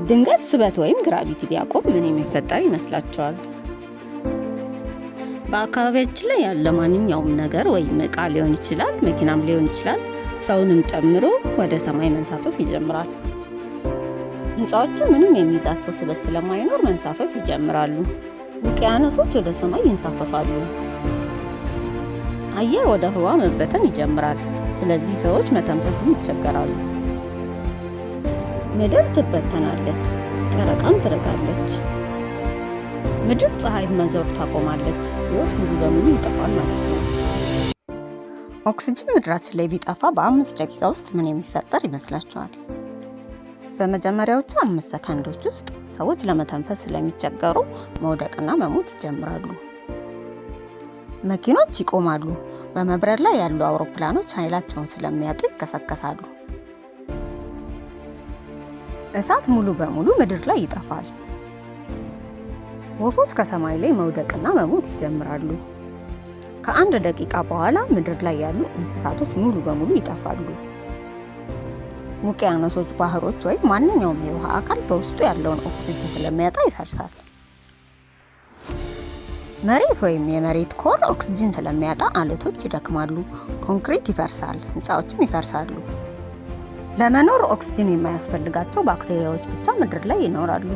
ድንገት ስበት ወይም gravity ቢያቆም ምን የሚፈጠር ይመስላችኋል? በአካባቢያችን ላይ ያለ ማንኛውም ነገር ወይም እቃ ሊሆን ይችላል፣ መኪናም ሊሆን ይችላል፣ ሰውንም ጨምሮ ወደ ሰማይ መንሳፈፍ ይጀምራል። ህንፃዎችን ምንም የሚይዛቸው ስበት ስለማይኖር መንሳፈፍ ይጀምራሉ። ውቅያኖሶች ወደ ሰማይ ይንሳፈፋሉ። አየር ወደ ህዋ መበተን ይጀምራል። ስለዚህ ሰዎች መተንፈስም ይቸገራሉ። ምድር ትበተናለች፣ ጨረቃም ትርቃለች። ምድር ፀሐይ መዞር ታቆማለች። ህይወት ሙሉ በሙሉ ይጠፋል ማለት ነው። ኦክስጅን ምድራችን ላይ ቢጠፋ በ5 ደቂቃ ውስጥ ምን የሚፈጠር ይመስላችኋል? በመጀመሪያዎቹ 5 ሰከንዶች ውስጥ ሰዎች ለመተንፈስ ስለሚቸገሩ መውደቅና መሞት ይጀምራሉ። መኪኖች ይቆማሉ። በመብረር ላይ ያሉ አውሮፕላኖች ኃይላቸውን ስለሚያጡ ይከሰከሳሉ። እሳት ሙሉ በሙሉ ምድር ላይ ይጠፋል። ወፎች ከሰማይ ላይ መውደቅና መሞት ይጀምራሉ። ከአንድ ደቂቃ በኋላ ምድር ላይ ያሉ እንስሳቶች ሙሉ በሙሉ ይጠፋሉ። ውቅያኖሶች፣ ባህሮች ወይም ማንኛውም የውሃ አካል በውስጡ ያለውን ኦክሲጅን ስለሚያጣ ይፈርሳል። መሬት ወይም የመሬት core ኦክሲጅን ስለሚያጣ አለቶች ይደክማሉ፣ ኮንክሪት ይፈርሳል፣ ህንፃዎችም ይፈርሳሉ። ለመኖር ኦክሲጅን የማያስፈልጋቸው ባክቴሪያዎች ብቻ ምድር ላይ ይኖራሉ።